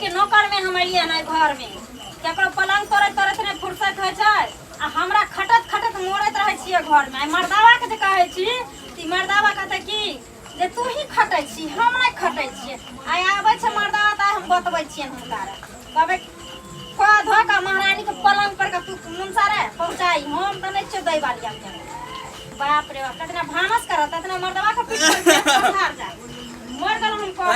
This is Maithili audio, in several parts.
के नौकर में हम एलियै हन एहि घर में। केकरो पलंग तोड़ैत तोड़ैत नहि फुर्सत होइ छै आ हमरा खटत खटत मरैत रहै छियै घर में। आइ मर्दावा के जे कहै छी तऽ ई मर्दावा कहतै की जे तू ही खटै छी, हम नहि खटै छियै। आइ आबै छै मर्दावा तऽ आइ हम बतबै छियनि हुनका। कहबै कह धऽ कऽ महारानी के पलंग पर के तू मुनसा रे पहुँचाई, हम तऽ नहि छियौ दै वाली। आब बाप रे बाप, कतना भानस करत ततना मर्दवा के पीठ पर पठार जा मर गेल हम कर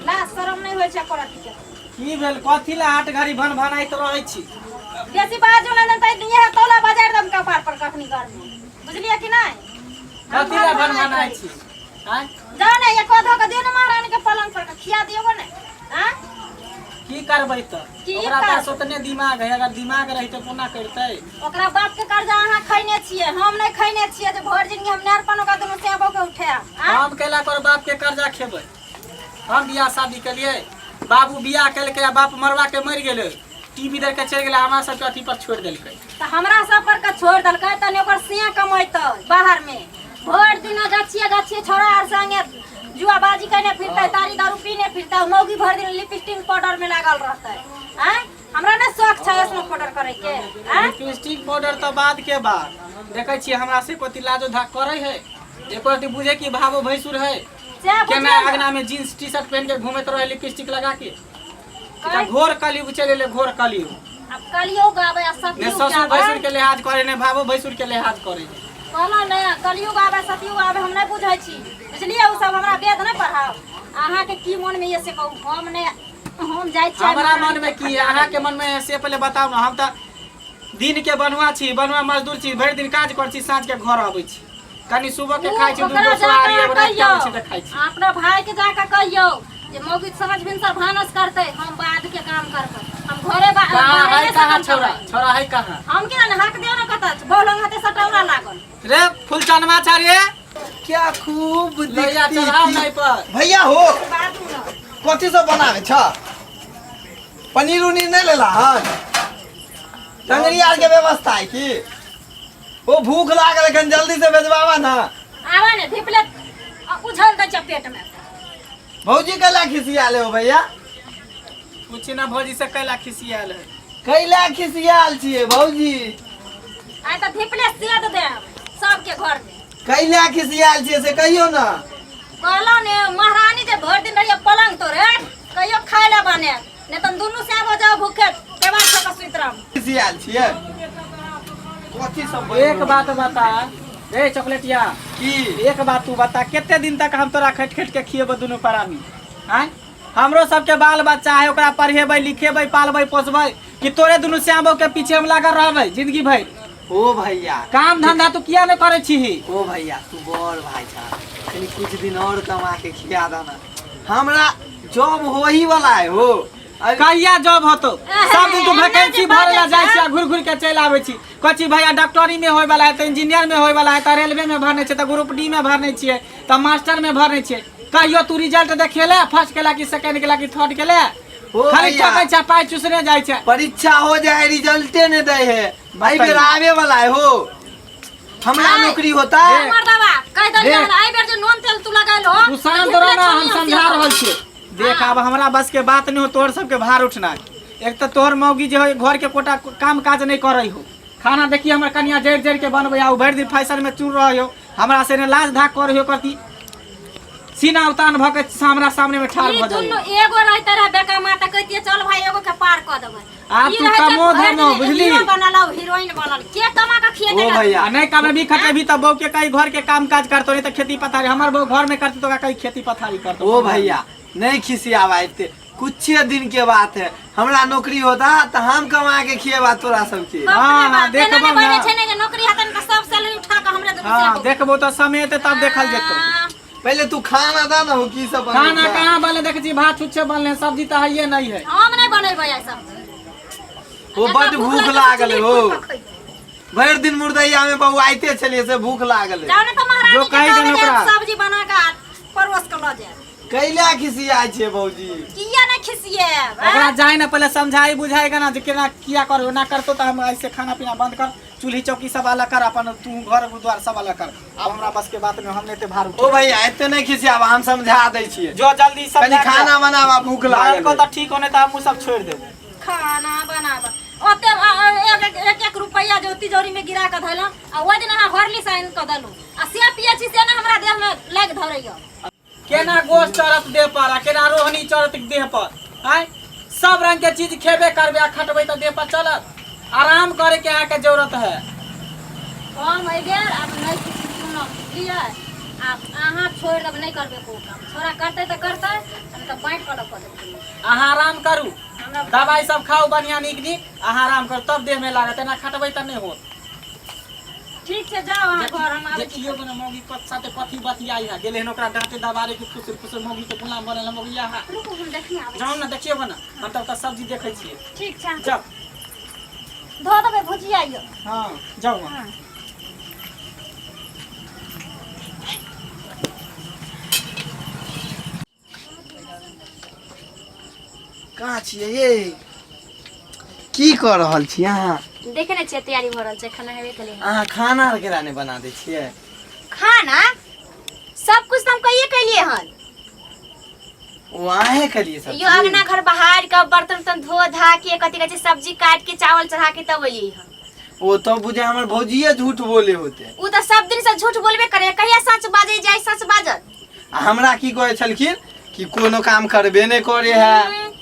ला शरम नहि होइ छै करत के। की भेल? कथी ला आठ घड़ी भन भनाइत रहै छी? बेसी बाजू नहि तऽ इएह तौला बजार दम कपार पर कखनी गर्मी, बुझलियै कि नहि? हम कथी ला भन भन भनाइत भनाइ रहै छी? आँय? जाओ ने, एको धो के दियौ ने महारानी के पलंग पर के खिया दियौ ने। आँ? की करबै तऽ? की ओकरा करबै? पास ओतने दिमाग है। अगर दिमाग रहितै कोना करतै? ओकरा बाप के कर्जा अहाँ खैने छियै, हम नहि खैने छियै जे भरि जिंदगी हम नेरपन ओकरा दुनू सेबो के उठायब। आँ? हम कैला कर बाप के कर्जा खेबै? हम बियाह शादी केलियै, बाबू बियाह केलकै आ बाप मरवा के मरि गेलै, टीवी देख के चलि गेलै, हमरा सबके अथी पर छोड़ि देलकै। तऽ हमरा सब पर के छोड़ि देलकै तनी ओकर सिया कमेतै बाहर में। भरि दिन गछिए गछिए छोड़ा आर संगे जुआबाजी केने फिरतै, तारी दारू पीने फिरतै, मौगी भरि दिन लिपस्टिक पाउडर में लागल रहतै। आँय, हमरा नहि शौक छै ऐसनो पाउडर करे के। आँय? लिपस्टिक पाउडर तऽ बाद के बात, देखै छियै हमरा से कथी लाजो धाक करै है? एको रति बुझे कि भावो भैंसुर है? से केना बुझियौ ने। अगना में जींस टी शर्ट पहन के घूमैत रहे लिपस्टिक लगा के। ई तऽ घोर कलयुग चलि एलै, घोर कलयुग। आब कलयुग आबै आ ने सतयुग ससुर आबै। भैंसुर के लिहाज करे, ने भावो भैंसुर के लिहाज करे। कहलहुँ ने, कलयुग आबै सतयुग आबै हम नहि बुझै छी, बुझलियै? ओ सब हमरा वेद नहि पढ़ाउ। अहाँके की मोनमे यऽ से कहू। हम नहि, हम जाइ छियै। हमरा मन में की है, अहाँके मन में है से पहिले बताउ ने। हम तऽ दिन के बनुआ छी, बनुआ मजदूर छी, भरि दिन काज करै छी, साँझ के घर अबै छी, कनि सुबह के खाइ छी, दू ओकरा गो सोहारी जाकऽ एगो राति के कहियौ, आबै छी तऽ खाइ छी। अपना भाई के जाकऽ कहियौ जे मौगी साँझ भिनसर भानस करतै, हम बाद के काम करबै, हम घरे कहाँ है? बाहरे से कहाँ काम छौड़ा करबै। छौड़ा है कहाँ? हम केना ने हक दियौ ने, कतऽ बहु लग हते सटौरा लागल। रे फुलचनमा छा रे। क्या खूब लोहिया दिखती चढ़ाओ थी। नहीं पर। भैया हो। बाजू ने। कथी सब बनावे छ? पनीर उनीर नहीं लेला हन? टंगरी आर के व्यवस्था है की? ओ भूख लागल एखन, जल्दी से भेजबाबा ना। आवा ने धिपले उझल दै छै पेट में। भौजी कैला खिसियाल हो भैया? पूछी ना भौजी से कैला खिसियाल है। कैला खिसियाल छियै भौजी? आइ तऽ धिपले सेद देब सबके घर में। कैला खिसियाल छियै से कहियो ना। कहलहुँ ने महारानी जे भरि दिन रहिए पलंग तोड़े, कहियो खाय लए बने नहीं तऽ दुनू से आबो जाओ भूखे केबाड़ ठोक के सुति रहब। खिसियाल छियै कथी सब? एक बात बता रे चॉकलेटिया। की? एक बात तू बता, कते दिन तक हम तोरा खटि खटि के खिएबो दुनू प्राणी? आँय, हमरो सबके बाल बच्चा है, ओकरा पढ़ेबै लिखेबै पालबै पोसबै कि तोरे दुनू श्यामो के पीछे हम लागल रहबै जिंदगी भरि? ओ भैया, काम धंधा तू किया नहीं करै छीही? ओ भैया, तू बड़ भाई छा, कनी कुछ दिन और कमा के खिया देना हमरा, जॉब हो ही वाला है हो। कहिया जॉब होतो? सब दिन तू एना वैकेंसी जे भरे ला बाजै जाइ छी छै। आ घुरि घुरि के चलि आबै छी। कहै छी भैया डॉक्टरी में होय वाला है तऽ इंजीनियर में होय वाला है तऽ रेलवे में भरने छियै तऽ ग्रुप डी में भरने छियै तऽ मास्टर में भरने छियै। कहियो तू रिजल्ट देखेले फर्स्ट केला कि सेकंड केला कि थर्ड केला? ओ खाली भैया। ठकै छै, पाइ चूसने जाइ छै। परीक्षा हो जाए, रिजल्टे नहीं दे है भाई। बताइए। बेर आवे वाला है हो, हमरा आय। नौकरी होता। देख। मर्दवा कहि देलियै देख। हन, एहि बेर जे नून तेल तू लगेलो तू शांत रह ना, हम समझा रहल छियै। देख, आब हमरा बस के बात नहीं हो तोहर सबके भार उठना। एक तऽ तोहर मौगी जे हो घर के कोटा काम काज नहीं करै हो, खाना देखिए हमर कनिया जड़ि जड़ि के बनबै आ भरि दिन फैशन में चूर रहै हो, हमरा से ने लाज धाक करै हो, करती सीना उतान भऽ के हमरा सामने में ठाढ़ ई भऽ दुनू जाइए। एगो रहते रहे बेका माता कहतिए चल भाई एगो के पार कऽ देबै। आब ई तू रहै छै कमो भरि धमो, दिन बुझली? हीरो बनल आ हीरोइन बनल के कमा के खिएतै? ओ भैया। आ नहीं कमेबी खटेबी तऽ बहू के कही घर के काम काज करतो, नहीं तऽ खेती पथारी हमर बहू घर में करती तो ओकरा कही खेती पथारी करतो। ओ भैया, नहीं खिसियावा एते, कुछ दिन के बात है, हमरा नौकरी होता तो हम कमा के खिएबा तोरा सबके। बाप रे हाँ, बाप, देखबो एना नहि ना। बजै छै ने जे नौकरी हेतै ने तऽ सब सैलरी उठा कऽ हमरे दुनू हाँ से देखबो तऽ समय एतै तब देखल जेतौ। पहले तू खाना दा ना हो, की सब बनल खाना छै? कहाँ बनले? देखै छी भात छुच्छे बनले, सब्जी तऽ हइये नहीं है। हम नहि बनेबै आइ सब्जी। ओ जकरा बड भूख लगतै से लागल चुल्ही हो। फूकि कऽ खैतै। भरि दिन मुर्दैया में बौआइते छलियै से भूख लागल है। जाउ ने तऽ महारानी जो के कहि कहबै देन जे ओकरा। सब्जी बना कऽ आ परोस कऽ लऽ जायब। कैला खिसिया छियै भौजी? किया नहि खिसियेब? ओकरा जाय ना पहले समझाई बुझाई ना जे केना किया करू, ना करतो तऽ हम ऐसे खाना पीना बंद कर चूल्ही चौकी सब अलग कर अपन तू घर द्वार सब अलग कर आब हमरा बस के बात नहीं हम नहीं एते भार ओ भैया एते नहीं खिसियाब हम समझा दै छियै जो जल्दी सब कनी खाना बनाबा भूख लागल को तऽ ठीक होने तऽ हमहूँ सब छोड़ि देब खाना बनाबा ओते एक एक एक एक रुपैया जो तिजोरी में गिरा के धैलहुँ आ ओहि दिन अहाँ हॉर्लिक्स आनि कऽ देलहुँ आ से पियै छी से ने हमरा देह में लागि धरैया केना गोश चढ़त देह पर आ केना रोहनी चढ़त देह पर आय सब रंग के चीज खेबे करबे आ खटबे तऽ देह पर चलत आराम करे के अहाँके जरूरत है हम एहि बेर आब नहि किछु सुनब बुझलियै आब अहाँ छोड़ि देब नहि करबै कोनो काम छोड़ा करतै तऽ करतै नहि तऽ बाँटि कऽ लऽ कऽ देबै अहाँ आराम करू हमरा दवाई सब खाउ बढ़िया नीक नीक अहाँ आराम करू तब देह में लागत एना खटबै तऽ नहि होत ठीक छै जाउ अहाँ घर हम आबै छी देखियो बने मौगी कत साथे कथी बतियाई है गेले हन ओकरा डांटे दबारे के फुसुर फुसुर मौगी के गुलाम बनल है मौगिया है रुकू हम देखने आबै जाउ ने देखियो बने हम तब तक सब्जी देखै छियै छी ठीक छै जाउ धो देबै भुजिया यौ हाँ जाउ अहाँ। हाँ कहाँ छियै ये की कऽ रहल छी अहाँ देखे ने छियै तैयारी भऽ रहल छै खाना हेबे केलै हन। अहाँ खाना आर केना नहि बना दै छियै खाना सब कुछ तऽ हम कहिए केलिए हन ओ अहें केलिए सब यो अंगना घर बहार के बर्तन उर्तन धो धा के कथी कहै छै सब्जी काट के चावल चढ़ा के तब एलिए हन ओ तो बुझे हमर भौजिए झूठ बोले होते उ तऽ सब दिन से झूठ बोलबे करे कहिया सच बाजे जाय सच बाजत आ हमरा की कहै छलखिन कि कोनो काम करबे नहि करे है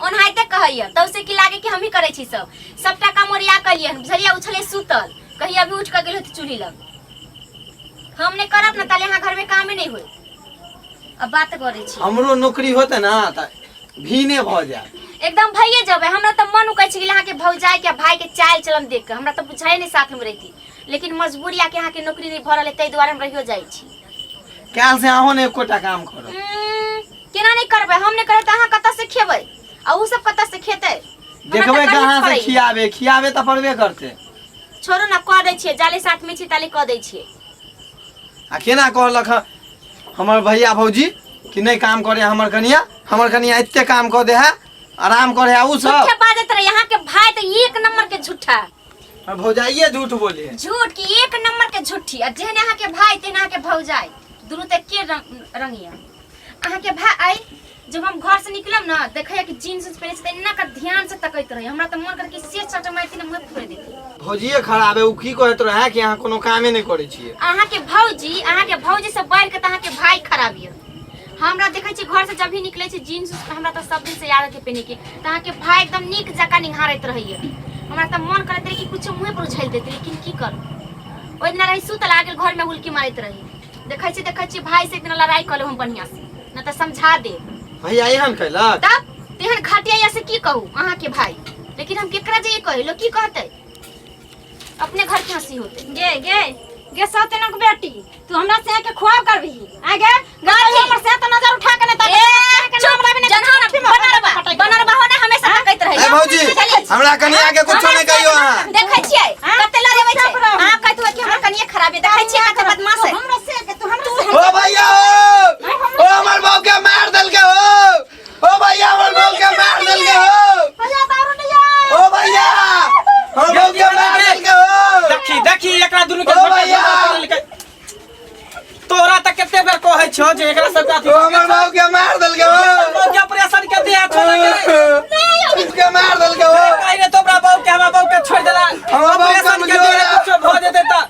ओनाहिते कहैया तब से की लागे कि हमही करै छी सब सबटा काम ओरिया कलिए हन बुझलियै उ छलै सुतल कहिया अभी उठ के गेल होत चूल्ही लग हम नहि करब ने ताले अहाँ घर में कामे नहि होय अब बात करै छी हमरो नौकरी होते ना तऽ भीने भऽ जायत एकदम भइए जेबै हमरा तऽ मन उकै छै कि अहाँके भौजाई के भाई के चाल चलन देख के हमरा तऽ बुझाइ नहि साथ में रहिती लेकिन मजबूरी आके अहाँके नौकरी नहि भऽ रहल है ताहि दुआरे हम रहियो जाइ छी काल्हि से अहूँ ने एकोटा काम करब केना नहि करबै हम नहि करबै तऽ अहाँ कतऽ से खेबै आ उ सब कतऽ से खेतै हमरा तऽ देखबै करहे कहाँ से पड़ैए। खियाबे खियाबे तऽ पड़बे करतै छोड़ू ना कऽ दै छियै जाले साथ में छी ताले कऽ दै छियै आ केना कहलक हँ हमर भैया भौजी कि नहि काम करे हमर कनिया हमर कनिया एते काम कऽ दे है आराम करे है उ सब झूठे बाजत रहे यहाँ के भाई तो एक नंबर के झूठा हमर भौजाइये झूठ बोले है झूठ की एक नंबर के झूठी आ जेहन अहाँ के भाई तेहन अहाँ के भौजाई दुनू तऽ एके रंग रंग यऽ अहाँ के भाई जब हम घर से निकलब ना देखैया कि जीन्स उन्स पहिरे छै तऽ एना कऽ ध्यान से तकैत रहै हमरा तऽ मन करे कि से चट मारती ने मुँह फोड़ि देती भौजिये खराब है उ की कहैत रहे कि अहाँ कोनो कामे नहि करै छियै अहाँ के भौजी अहाँ के भौजी से बढ़ि के तऽ अहाँ के भाई खराब यऽ हमरा देखै छी घर से जब भी निकलै छी जीन्स उन्स हमरा तऽ सब दिन से आदत है पहिने के तऽ अहाँ के भाई एकदम नीक जकाँ निहारैत रहैया हमरा तऽ मन करैत रहै कि कुछो मुँहे पर उझलि देती लेकिन की करू ओहि दिना रही सुतल आ गेल घर में हुलकी मारैत रही देखै छी देखै छी भाई से एक दिना लड़ाई कऽ लेब हम बढ़िआँ से न तऽ समझा देब भैया एहन कैलक तब तेहन घटिया या से की कहू अहाँ के भाई लेकिन हम केकरा जाइए कही लोग की कहतै अपने घर के हंसी होते गे गे गे सौतेनक बेटी तू हमरा से के खुआब करबही आ गे गाड़ी हमर से त नजर उठा के नहीं ए, चुप, जनहा ना, बनरबा, बनरबा हो ना हमेशा तकैत रहै। ए भौजी हमरा कनिया के कुछो नहीं कहियो अहाँ देखै छियै, कते लड़ेबै छै। अहाँ कहैत हुए कि हमर कनिये खराब है, देखै छियै कते बदमाश है। हमरा से के तू हमरा से ओ भैया ओ ओ हमर बहू के मार देलके ओ ओ भैया हमर बहू के मार देलके ओ भैया दारू नहीं आए ओ भैया हमर बहू के मार देलके ओ देखी देखी एकरा दुनू के ओ भैया! तोरा तऽ कते बेर कहै छौ जे एकरा सबके अथी ओ हमर बहू के मार देलके ओ बहू के ऑपरेशन के दिया छोड़ के के मार देलके ओ कहि रे तोरा बहू के हमरा बहू के छोड़ देला हमर बहू ऑपरेशन के कमजोर दिया है। कुछो भऽ जेतै तऽ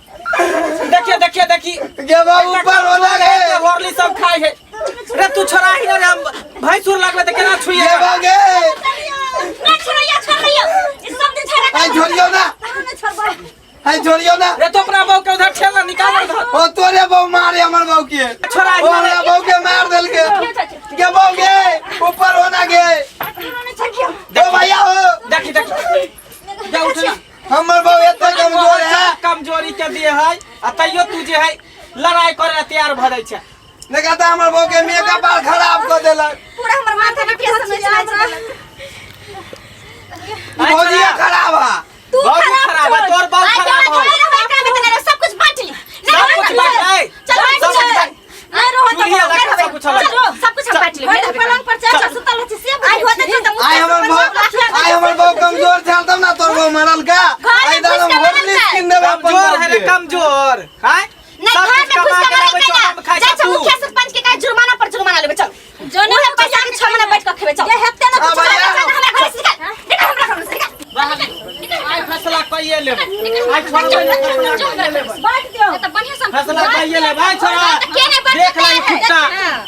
देखिए देखिए देखी के बाबू ऊपर होला रे हॉर्ली सब खाइ है रे तू छोड़ा ही ना रे हम भैंसुर लगले तऽ केना छुइए के बाबू के ना छोड़ैया, छोड़ैया। ई सब दिन झगड़ा आई छोड़ियो ना नहीं छोड़बै आई छोड़ियो ना रे तो अपना बहू के उधर ठेल ना निकाल उधर ओ तोरे बहू मारे हमर बहू के छोड़ा ओ हमरा बहू के मार देलके के बहू के ऊपर होना के ओ भैया ओ देखी देखी जा उठ ना हमर बहू एते कमजोर है कमजोरी के दिए है आ तैयो तू जे है लड़ाई करे ला तैयार भऽ जाइ छै देखा तऽ हमर बहू के मेकअप आर खराब कऽ देलक पूरा हमर माथा में टेंशन में चला छै। भौजिया खराब है तू बहुत खराब है तोर बहुत आइ खराब तोरा है झगड़ा होय एकरा में तऽ नहि रह, सब कुछ बाँट ली। नहीं सब कुछ रहबै बाँट ले। चल बाँट सब कुछ ले। बाँट। नहीं रहो तऽ चूल्ही नहीं अलग, रहबै। सब कुछ अलग। चल, सब कुछ हम बाँट लेबै। भरि पलंग पर चाचा सुतल रहै छै से आइ होतै तऽ मुँह आइ हमर बहू आइ हमर बहू कमजोर छल तब ना तोर बहू मरल का घर में आइ दादा घुसि कऽ होटली मरल का। किन देबै अपन कमजोर बैठ के खेबै, चल। जे हेतै ने आ कुछ भैया। चल, हमरा घर से निकल। निकल हमरा घर से, निकल। आइ फैसला कइए लेबै, आइ छोड़बै नहि, फैसला कइए लेबै। बाँटि दियौ। तऽ बढ़िआँ से फैसला कइए लेबै छोड़ा। तऽ के नहि बाँटतै? देख लै खुट्टा,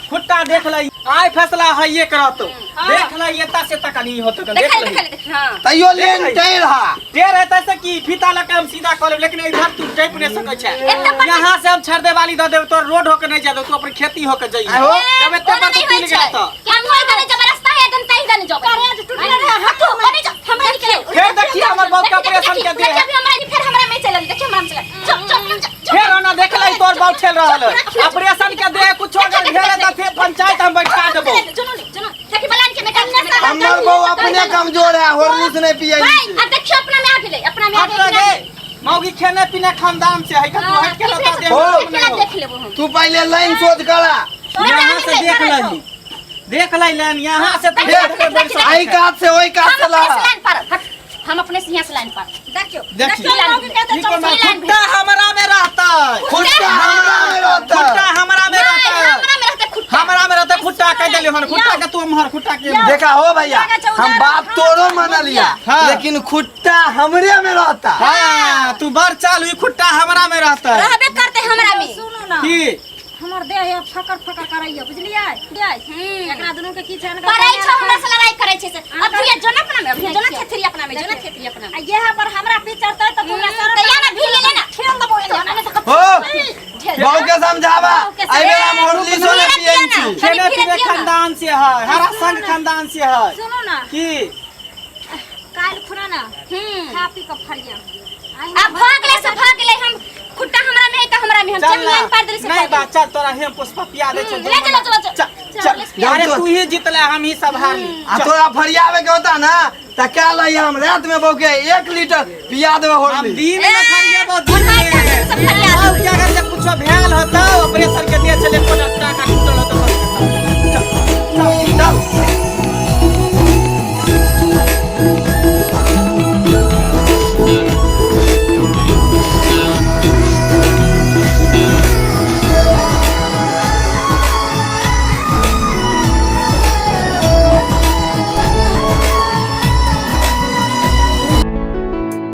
खुट्टा देख लै। आइ फैसला हइए करतो, देख लै। एता से तक नहीं होतो, देख देखा लै। देखा देखा, हाँ। तैयो लेन टेढ़ हा। टेढ़ हेतै से की, फीता लऽ के हम सीधा कऽ लेब, लेकिन इधर तू टपि नहि सकै छै। एते पर यहाँ से हम छड़ देवाली दऽ देब, तोर रोड होके नहीं जा देब, तू अपन खेती होके जइहे। आहो। जब एते ओना पर नहि तू होइ तुलि छै। गेल तऽ हम होय दने जब रास्ता है दन तही दने जब करेज टूटले रहे हाथो में। ओने जा, हमरा निकले। फेर देखिए हमर बाप के ऑपरेशन के दे। देखिए अभी हमरा, फेर हमरा में चलल, देखिए हमरा में चलल। चल चल चल चल। फेर ओना देख लै, तोर बाप ठेल रहल है। ऑपरेशन के दे कुछो अगर भेल तऽ फेर पंचायत हम बैठा देबो। सुनो नी, सुनो, देखी बलान के बेटा। हमर बहू अपने कमजोर है, होरली से नहीं पिए। भाई, आ देखियो, अपना में आ गेलै, अपना में आ हट गेलै। गे मौगी, खेने पीने खानदान से है का, तू हट के रहता दे। हो। केना देख लेबो हम? तू पहले लाइन शोध करा। यहाँ से देख लही, देख लै लाइन यहाँ से तू देख, देख के बैठ सकै आई छै। कात से ओई कात हम से अपने ला। से लाइन पार हट, हम अपने से यहाँ से लाइन पार। देखियौ। देखियौ। देखियौ, मौगी कहतै ई कोना चल। खुट्टा हमरा में रहतै। खुट्टा हमरा में रहता। खुट्टा हमरा में नहीं, रहतै। हमरा में रहते खुट्टा। हमरा में रहतै खुट्टा, कह देलियौ हन। खुट्टा के तू एम्हर, खुट्टा के एम्हर। देखा हो भैया, हम बात तोरो मानलिया, हाँ। लेकिन खुट्टा हमरे में रहता। हाँ, तू बड़ चालू, ई खुट्टा हमरा में रहतै। रहबे करते हमरा में। सुनू ना। की? हमर देह ये फकर फकर करैया, बुझलियै? एकरा दुनू के की छै? परै छौ हमरा से लड़ाई करै छै से। अब भैया जो ना अपना में, अभी जो ना थेथरी अपना में, जो ना थेथरी अपना में। आ यह पर हमरा पीछ चढ़तै तऽ पूरा सर तऽ या ना भी ले ले ना। ठेल देबो एने। ना ना। हो, बहू के समझावा, आई बेरा हम होरली से नहीं पिए छी। खेने पीने खानदान से है, हरा संग खानदान से है। सुनू ना। की? काल्हि खुना ना खा पी कऽ फरिया। अब भाग ले से भाग ले, हम खुट्टा हमरा में है तऽ हमरा में, हम चल चल ना। लाइन पार देले से। नहीं बा, चल, तोरा हेम पुष्पा पिया दे छै। ले चलो, चलो, चलो। चल चल। अरे तू ही जीतले, हम ही सब हारली। आ तोरा फरियावे के होता ना त क्या लई, हम रात में बहू के 1 लीटर पिया देबे हम होरली। दिन में फरियाबो, दिन में।